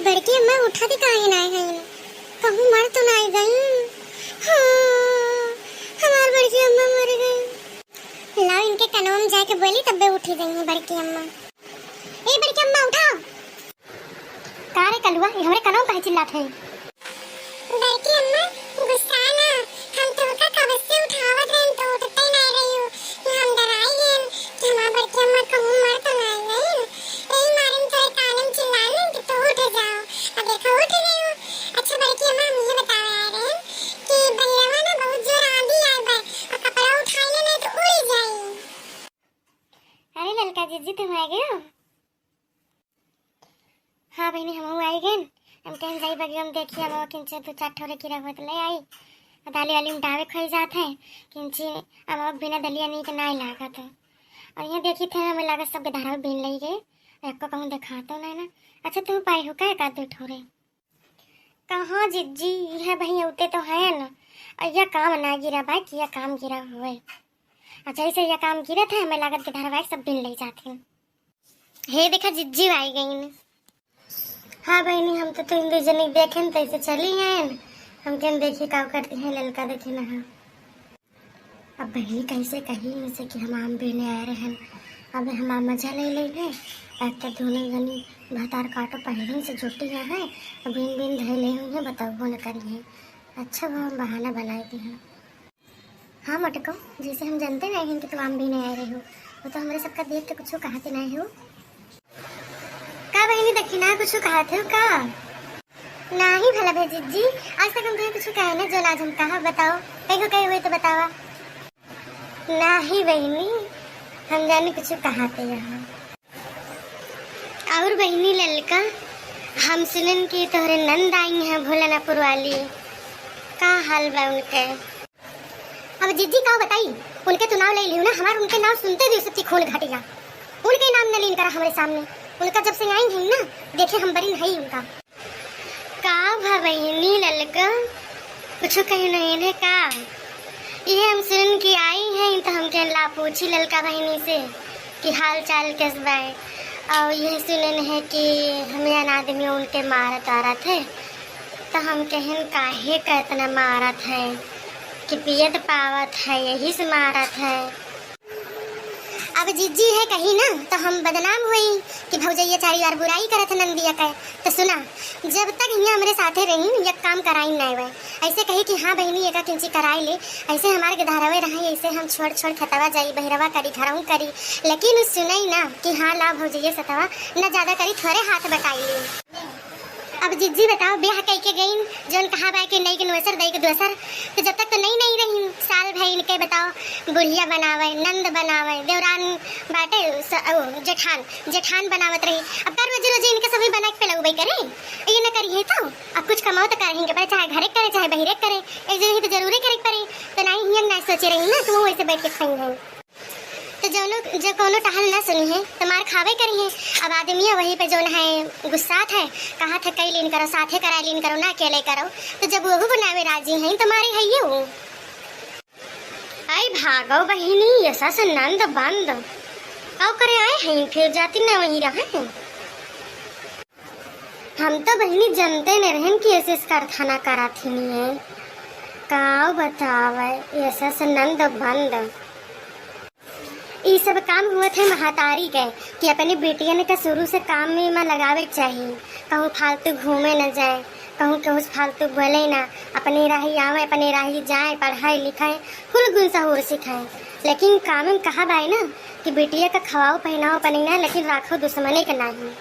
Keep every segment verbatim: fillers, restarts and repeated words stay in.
बड़की अम्मा उठत काहे नाहीं हईन? कहूँ मर तो नाहीं गईन? हाँ, हमार बड़की अम्मा मर गईन। लाओ, इनके कनवा में जाके बोली, तब्बे उठी गई है बड़की अम्मा। ए बड़की अम्मा, उठाओ। का रे कलुआ, ये हमरे कनवा में काहे चिल्लात है? बड़की अम्मा, गुस्सा ना, हम तोहका कब से उठावत रहन, तो उठते नाहीं रही हो। हम डराई गएन कि हमार बड़की अम्मा कहूँ मर तो नाहीं गईन। यही मारे हम तोहरे कान में चिल्लाने कि तू उठ जाओ। अब देखो उठ गई हो। अच्छा बड़की अम्मा, हम ये बतावे आए रहन कि बहिरवा ना बहुत जोर आंधी आए बा, और कपड़ा उठाई लेना तो उड़ जाई। अरे ललका जिज्जी, तुम आ गए हो? हाँ बहिनी, हमहू आई गएन। हम कहेन जाई बगिया में देखी, अमवा किंचे दू चार ठोरे गिरा हुआ तो ले आई। आ दाली वाली में डावे खोई जात है, किंचे अमवा के बिना दलिया नीक नाहीं लागत है। और यहाँ देखी थे, हमें लागत सब गधारवा बीन लई गए, एक्को कहूँ देखातो नाहीं ना। अच्छा, तू पाई हो का एक आध दू ठोरे? कहाँ जिज्जी, यह बही औते तो है न। और यह काम ना गिरा बा कि यह काम गिरा हुए। अच्छा, ऐसे यह काम गिरत है, हमें लागत गधारवा सब बीन लई जात हैं। हे देखा, जिज्जी आई गईन। हाँ बहिनी, हम तो तुम दू जनी देखेन तैसे चली आएन। हम कहेन देखी का करती हैं, ललका देखे ना। हाँ, अब बहिनी कैसे कही इनसे कि हम आम बीने आए रहन। अब हम आम मजा ले लेंगे। एक तो दोनों जनी भतार काटो पहले से जुटी है, अब बीन बीन धरे ले हुई है, बताओ न करी है। अच्छा, वो हम बहाना बनाए दी हैं। हाँ मोटको, जैसे हम जानते नहीं हैं कि तू आम बीने आए रहे हो, वो तो हमरे सबका देख के कुछ कहते नहीं हो। का बहिनी दखिना कुछ कहते हो का? नाही भला भे जिज्जी, आज तक हम तुम्हें कुछ कहे ना, जो आज हम कहा बताओ, कहीं कहे हुए तो बतावा। नाही बहिनी, हम जाने कुछ कहते यहाँ। और बहिनी ललका, हम सुनन कि तोहरे नंद आई हैं भोलानापुर वाली, का हाल बा उनके? अब जिज्जी का बताई, उनके तो नाव ले लियो ना, हमार उनके नाव सुनते भी सबकी खून घटेला। उनके नाम न लीन करा हमरे सामने, उनका जब से आई है ना, देखे हम बरी नहीं उनका। का भा बहिनी ललका, कुछ कही नहीं है का? ये हम सुन के आई हैं तो हम कहन ला पूछी ललका बहिनी से कि हाल चाल कैस बाय। और ये सुनन है कि हमें आदमी उनके मारत आरत है, तो हम कहन काहे का इतना मारत है कि पियत पावत है, यही से मारत है। अब जिज्जी है कही ना तो हम बदनाम हुई कि भौजैया चारी बार बुराई करत है नंदिया के। तो सुना, जब तक हियाँ हमरे साथे रही, एक काम कराई ना हुए। ऐसे कही कि हाँ बहिनी, एका किंची कराई ले, ऐसे हमारे गधारवे रहे, ऐसे हम छोड़ छोड़ खेतवा जाई, बहिरवा करी, घरहूँ करी, लेकिन उ सुनई ना कि हाँ ला भौजैया सतवा, न ज्यादा करी, थोड़े हाथ बटाई ली। अब जिज्जी बताओ, ब्याह कई के गईन, जौन कहा बा कि नई के नोसर, दई के दोसर, तो जब तक तो नई नई रही, साल भर इनके बताओ, बुढ़िया बनावे, नंद बनावे, देवरान बाटे, स-, ओ, जेठान, जेठान बनावत रही। अब का रोज रोज इनके सभी बना के पिलउबे करे, ये न करिए तो। अब कुछ कमाओ तो करेंगे भाई, चाहे घरे करे, चाहे बहिरे करे, एक जगह तो जरूरे करे के पड़े। तो नहीं हियन ना सोचे रही ना, तुम वैसे बैठ के खाई है। तो जौनो, जो कोनो टहल ना सुनी है, तो मार खावे करी है। अब आदमी वही पे जौन है गुस्सात है, कहा था कई लीन करो, साथे करा लीन करो, ना अकेले करो। तो जब वो बनावे राजी हैं, तो मारे है ये वो। आई भागो बहिनी, ऐसा से नंद बंद। काव करे आए हैं, फिर जाती ना वहीं रहे। हम तो बहिनी जनते न रहन कि ऐसे कारखाना करा थी नहीं है। काव बतावे, ऐसा से नंद बंद। ई सब काम हुए थे महतारी के कि अपनी बेटियन के शुरू से काम में, में लगावे के चाही। कहूँ फालतू घूमे न जाए, कहूँ केहू से फालतू बोले ना, अपनी राही आवे, अपनी राही जाए, पढ़ाई लिखाए, कुल गुण सहूर सिखाए। लेकिन काम में कहा बाई ना कि बिटिया का खवाओ, पहनाओ, पनीना, लेकिन राखो दुश्मने के नाही।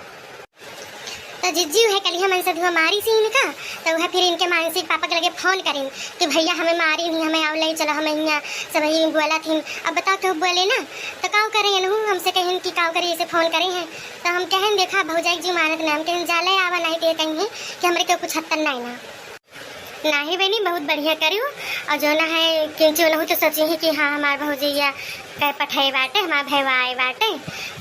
तो जिज्जी उहे कलिया मन से धुआं मारी सी इनका, तो उहे फिर इनके मानसिक पापा के लगे फोन करिन कि भैया हमें मारी नहीं, हमें आव ले चलो, हमें हियाँ सब ही बोला थी। अब बताओ क्यों बोले ना, तो काव करे इनहू हमसे कहिन कि काव करे इसे फोन करे हैं। तो हम कहन देखा भौजाई जी मानत ना, हम कहन जाले आवा नहीं तो ये कहीं है कि हमरे क्यों कुछ हत्तन नहीं ना। नाही बहिनी, बहुत बढ़िया करियो। और जो ना है कि जो नहु तो सोची है कि हाँ हमार भौजैया के पठाए बाटे, हमार भैया आए बाटे,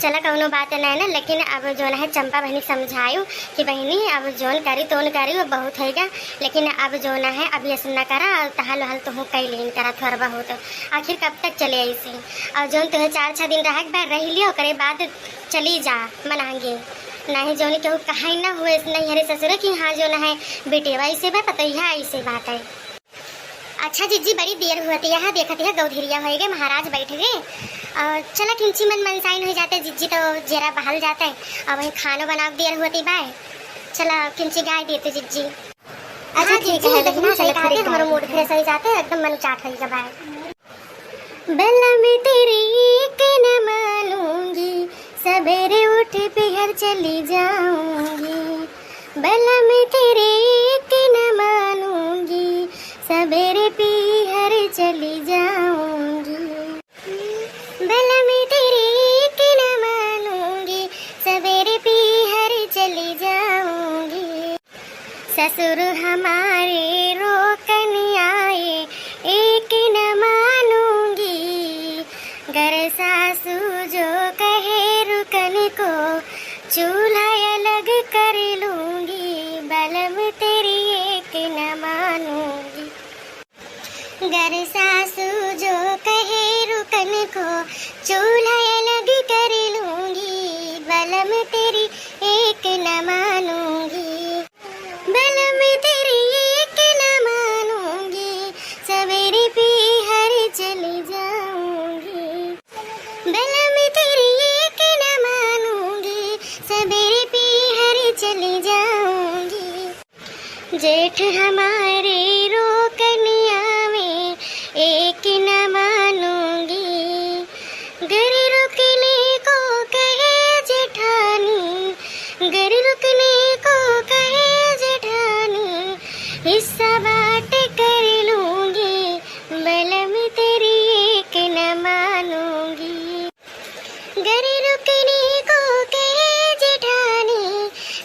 चला कौनो बात नहीं ना। लेकिन अब जो ना है चंपा बहिनी समझायु कि बहिनी अब जोन करी तोन करी वो बहुत है गा, लेकिन अब जो ना है अब ये सब ना करा और तहाल वहाल तुहू कई लेन करा थोड़ा बहुत। आखिर कब तक चले ऐसे? और जोन तुहे चार छः दिन रह के बैठ रही लियो, ओकरे बाद चली जा मनांगे। नाही जौनी केहू कहाई ना हुए नैहरे ससुरे कि हाँ जौन है बेटेवा ऐसे बा, पतोहिया ऐसे बाटे। अच्छा जिज्जी, बड़ी देर हुअत, यहाँ देखत है गौधिरिया होइगे, महाराज बैठ गए। और चला किंची मन मनसाइन हो जाते जिज्जी, तो जेरा बहल जाते। अब वही खानो बनाव देर हुअती बाय। चला किंची गाय देते जिज्जी। अच्छा हाँ, ठीक है, देखना सही कहा, हमारा मूड फ्रेश हो जाते, एकदम मन चाट हो गया बाय। बलम तेरी एक न मानूंगी, सवेरे उठ पहर चली जाऊंगी। बलम तेरी एक न मानूंगी, सवेरे पहर चली जाऊंगी। बलम तेरी एक न मानूंगी, सवेरे पहर चली जाऊंगी। ससुर हमारे रोकन आए, एक न मानूंगी। गर सासू जो कहे रुकन को, चूल्हा अलग कर लूंगी। बलम तेरी एक न मानूंगी। गर सासू जो कहे रुकन को, चूल्हा अलग कर लूंगी। बलम तेरी एक न मानूंगी। बलम तेरी एक न मानूंगी, सवेरे पहर चली जाऊंगी। बलम तेरी एक न मानूंगी, सवेरे पहर चली जाऊंगी। जेठ हमारे रोकन आवे, एक न मानूंगी। गर रुकने को कहे जेठानी, गर रुकने को कहे जेठानी, हिस्सा बांट कर लूंगी, बलम तेरी एक न मानूंगी। गर रुकने को कहे जेठानी,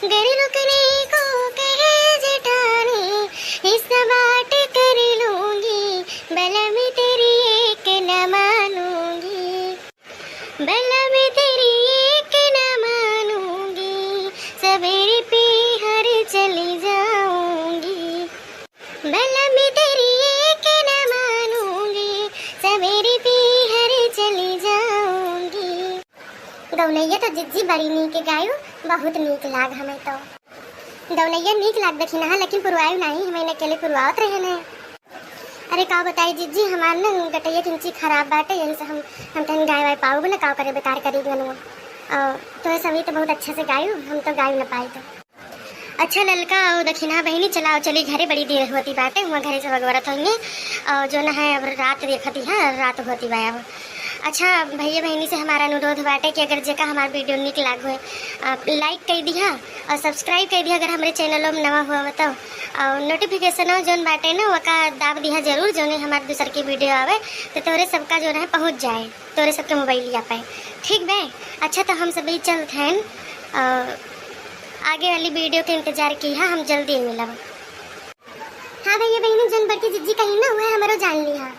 गर रुकने को कहे जेठानी, हिस्सा बांट कर लूंगी, बलम तेरी एक न मानूंगी। बलम तेरी एक न मानूंगी, सवेरे पहर चली जाऊंगी। बलम तेरी एक न मानूंगी, सवेरे पहर चली जाऊंगी। गौनैया तो जिज्जी बड़ी नीक गायू, बहुत नीक लाग हमें तो। गौनैया नीक लाग देखी ना, लेकिन पुरवायु नाही, हमें अकेले पुरवावत रहे ने। अरे का बताई जिज्जी, हमार न गटैया किंची खराब बाटे, यही से हम, हम तहन गाय वाय पाउब न, का करे बेकार करी गनुआ। और तो सभी तो बहुत अच्छे से गायु, हम तो गायु न पाई तो। अच्छा ललका और दखिना बहिनी, चलाओ चली घरे, बड़ी देर होती बाटे, हुआ घरे से बगवरत होइए। और जो न है अब रात देखती है, रात होती बा अब। अच्छा भैया बहिनी से हमारा अनुरोध बाटे कि अगर जेका हमार video निक लाग होए, आप like कर दिहा और subscribe कर दिहा अगर हमरे channel में नवा हुआ हो तो। और notification हो जोन बाटे ना, वका दाब दिहा जरूर, जोने हमार दूसर की video आवे तो तोरे सबका जो है पहुँच जाए, तोरे सबके मोबाइलिया पे। ठीक बे? अच्छा तो हम सभी चलत हैं और आगे वाली video के इंतजार की है, हम जल्दी मिलब। हाँ भैया बहिनी, जोन बड़की जिज्जी कही ना, वह हमरो जान लिहा।